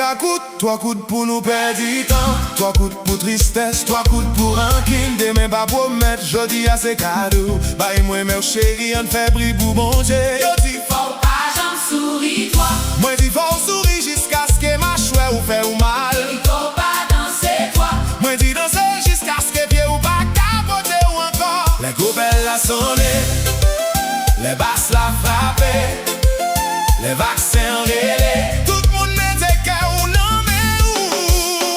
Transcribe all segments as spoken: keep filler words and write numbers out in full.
a kout, twa kout pou nou pèdi tan, twa kout pou tristès, twa kout pou rankin. Demen pa pwomèt, jodi a se kado. Bay mwen men w cheri, ann fè bri pou Bondye. Yo di fò w pa janm souri twa. Mwen di fò w souri jiskaske machwè w fè w mal. Pito pa danse twa. Mwen di danse jiskaske pye w pa ka pote w ankò. Lè gwo bèl la sonnen, lè bas la frape, lè vaksen an rele, tout moun mete kè w nan men ou.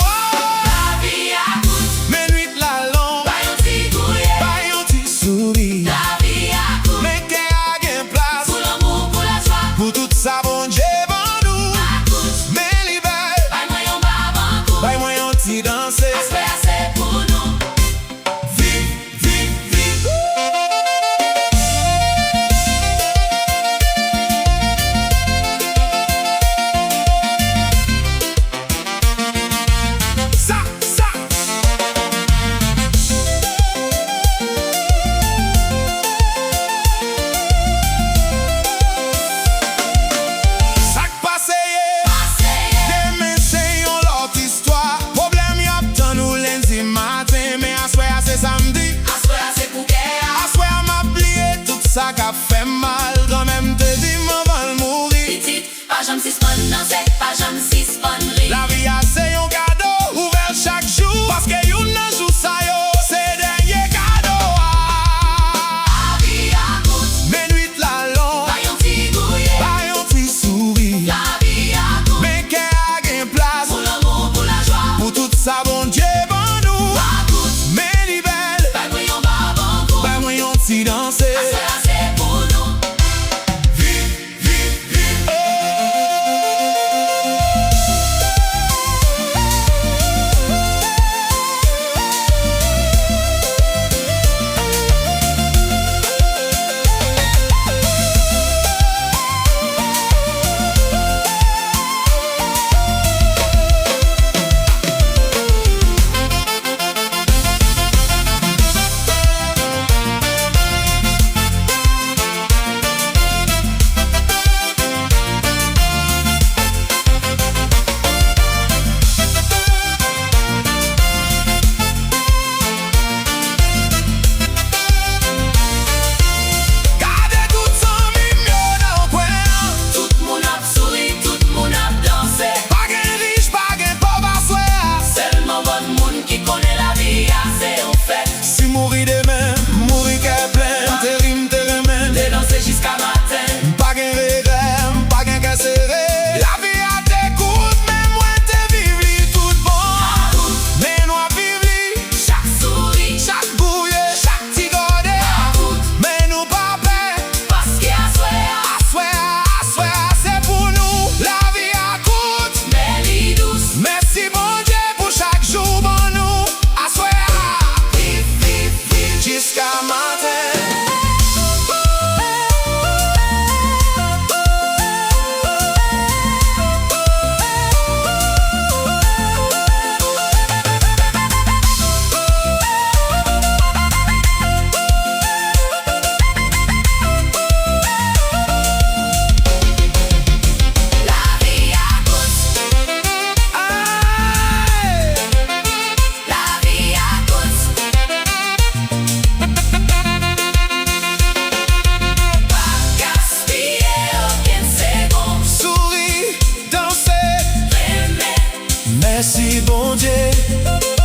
Lavi a kout, men nwit la long. Bay yon ti gouye, bay yon ti souri. Lavi a kout, men kè a gen plas pou lanmou, pou lajwa, pou tout sa Bondye ban nou. A kout, men li bèl. Bay mwen yon babankou, bay mwen yon ti danse. Aswè a se pou nou. Viv, viv, viv. Sa, sa. Sa k pase ye, demen se yon lòt istwa. Pwoblèm y ap tann ou lendi maten, men aswè a se samdi. Aswè a se pou kè a. Aswè a m ap bliye tout sa k ap fè m mal. Granmè m te di m anvan l mouri. Pitit, pa janm sispann danse, pa janm sispann ri. Lavi a se yon kado, ouvè l chak jou, paske youn nan jou sa yo, se dènye kado a. Lavi a kout, men nwit la long. Bay yon ti gouye, bay yon ti souri. Lavi a kout, men kè a gen plas pou lanmou, pou lajwa, pou tout sa Bondye ban nou. A kout, men li bèl. Bay mwen yon babankou, bay mwen yon ti danse. Aswè a se pou nou. Viv, viv, viv. Gade tout zanmi m yo nan kwen an. Tout moun ap souri, tout moun ap danse. Pa gen rich, pa gen pòv aswè a. Sèlman bann moun ki konnen lavi a se yon fèt. Si m mouri demen, m mouri kè plen. M te ri, m te renmen, m te danse jiska maten. M pa gen regrè, m pa gen kè sere. Lavi a te kout, men mwen te viv li tout bon. Men nou ap viv li. Chak souri, chak gouye, chak ti gòde. Men nou pa pè. Paske aswè a, aswè a, aswè a se pou nou. Lavi a kout, men li dous. Mèsi Bondye pou chak jou w ban nou. Aswè a, viv, viv, viv jiska maten. Lavi a kout. Ay! Lavi a kout. Pa gaspiye okenn segonn. Souri, danse, renmen. Mèsi Bondye.